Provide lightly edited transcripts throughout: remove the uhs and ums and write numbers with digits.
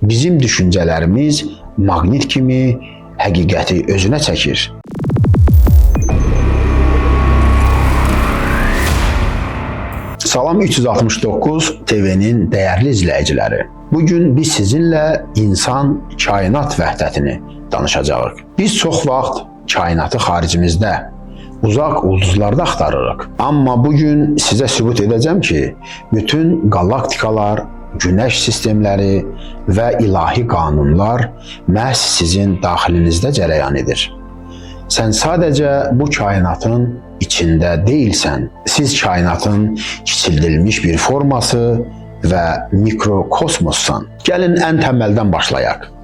Bizim düşüncələrimiz maqnit kimi həqiqəti özünə çəkir. Salam 369 TV-nin dəyərli izləyiciləri. Bu gün biz sizinlə insan kainat vəhdətini danışacağıq. Biz çox vaxt kainatı xaricimizdə, uzaq ulduzlarda axtarırıq. Amma bu gün sizə sübut edəcəm ki, bütün qalaktikalar, günəş sistemləri və ilahi qanunlar məhz sizin daxilinizdə cərəyan edir. Sən sadəcə bu kainatın içində deyilsən. Siz kainatın kiçildilmiş bir forması və mikrokosmossan. Gəlin ən təməldən başlayaq.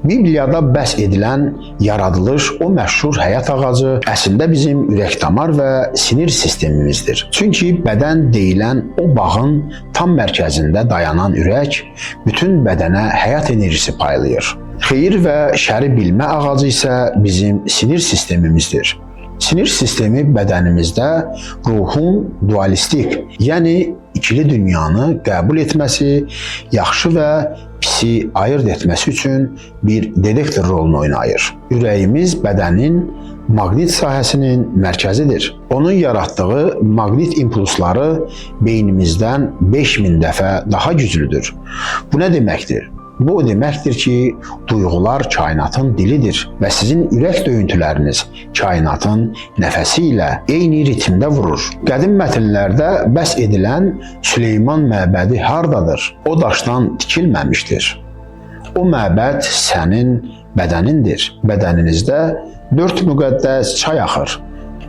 Bibliyada bəhs edilən yaradılış, o məşhur həyat ağacı əslində bizim ürək-damar və sinir sistemimizdir. Çünki bədən deyilən o bağın tam mərkəzində dayanan ürək bütün bədənə həyat enerjisi paylayır. Xeyir və şəri bilmə ağacı isə bizim sinir sistemimizdir. Sinir sistemi bədənimizdə ruhun dualistik, yəni ikili dünyanı qəbul etməsi, yaxşı və pisi ayırd etməsi üçün bir detektor rolunu oynayır. Ürəyimiz bədənin maqnit sahəsinin mərkəzidir. Onun yaratdığı maqnit impulsları beynimizdən 5000 dəfə daha güclüdür. Bu nə deməkdir? Bu o deməkdir ki, duyğular kainatın dilidir və sizin ürək döyüntüləriniz kainatın nəfəsi ilə eyni ritmdə vurur. Qədim mətnlərdə bəhs edilən Süleyman məbədi hardadır? O daşdan tikilməmişdir. O məbəd sənin bədənindir. Bədəninizdə 4 müqəddəs çay axır.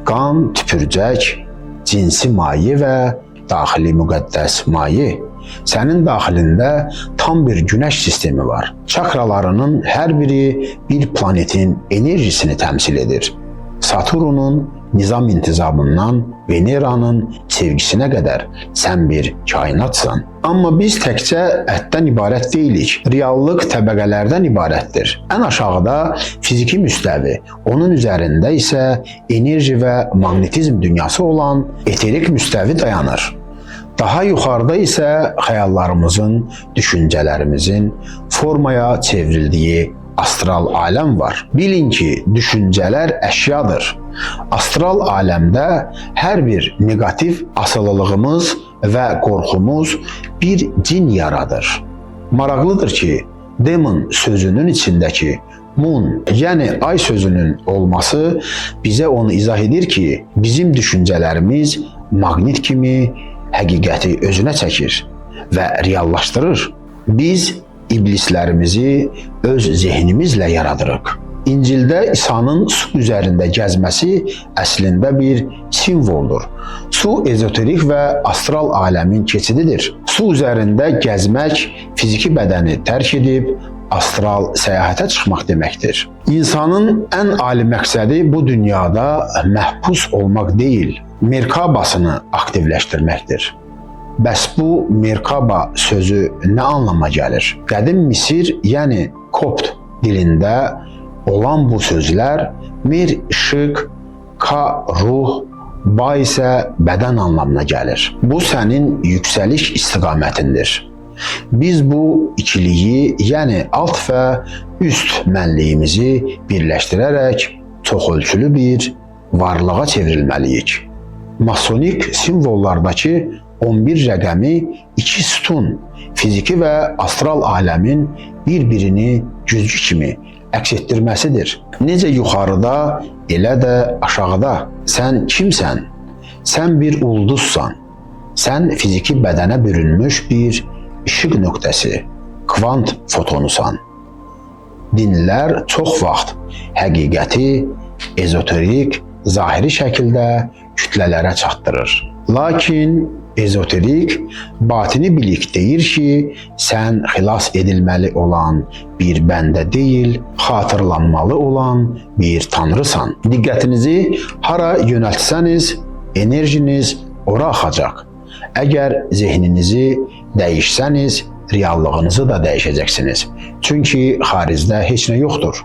Qan, tüpürcək, cinsi maye və daxili müqəddəs maye. Sənin daxilində tam bir günəş sistemi var. Çakralarının hər biri bir planetin enerjisini təmsil edir. Saturnun nizam intizamından Veneranın sevgisinə qədər sən bir kainatsan. Amma biz təkcə ətdən ibarət deyilik. Reallıq təbəqələrdən ibarətdir. Ən aşağıda fiziki müstəvi, onun üzərində isə enerji və maqnetizm dünyası olan eterik müstəvi dayanır. Daha yuxarıda isə xəyallarımızın, düşüncələrimizin formaya çevrildiyi astral aləm var. Bilin ki, düşüncələr əşyadır. Astral aləmdə hər bir neqativ asılılığımız və qorxumuz bir cin yaradır. Maraqlıdır ki, demon sözünün içindəki moon, yəni ay sözünün olması bizə onu izah edir ki, bizim düşüncələrimiz maqnit kimi həqiqəti özünə çəkir və reallaşdırır. Biz iblislərimizi öz zehnimizlə yaradırıq. İncildə İsa'nın su üzərində gəzməsi əslində bir simvoldur. Su ezoterik və astral aləmin keçididir. Su üzərində gəzmək fiziki bədəni tərk edib astral səyahətə çıxmaq deməkdir. İnsanın ən ali məqsədi bu dünyada məhbus olmaq deyil, Merkabasını aktivləşdirməkdir. Bəs bu Merkaba sözü nə anlama gəlir? Qədim Misir, yəni Kopt dilində olan bu sözlər mer işıq, ka ruh, ba isə bədən anlamına gəlir. Bu sənin yüksəliş istiqamətindir. Biz bu ikiliyi, yəni alt və üst mənliyimizi birləşdirərək çoxölçülü bir varlığa çevrilməliyik. Masonik simvollardakı 11 rəqəmi iki sütun, fiziki və astral aləmin bir-birini güzgü kimi əks etdirməsidir. Necə yuxarıda, elə də aşağıda. Sən kimsən? Sən bir ulduzsan. Sən fiziki bədənə bürünmüş bir işıq nöqtəsi, kvant fotonusan. Dinlər çox vaxt həqiqəti ezoterik, zahiri şəkildə kütlələrə çatdırır. Lakin ezoterik, batini bilik deyir ki, sən xilas edilməli olan bir bəndə deyil, xatırlanmalı olan bir tanrısan. Diqqətinizi hara yönəltsəniz, enerjiniz ora axacaq. Əgər zehninizi dəyişsəniz, reallığınızı da dəyişəcəksiniz. Çünki xaricdə heç nə yoxdur.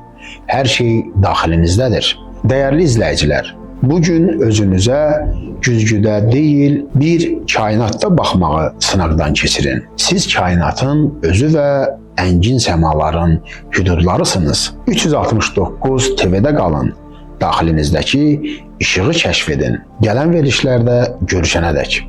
Hər şey daxilinizdədir. Dəyərli izləyicilər, bu gün özünüzə güzgüdə deyil, bir kainatda baxmağı sınaqdan keçirin. Siz kainatın özü və əngin səmaların hüdudlarısınız. 369 TV-də qalın. Daxilinizdəki işığı kəşf edin. Gələn verilişlərdə görüşənədək.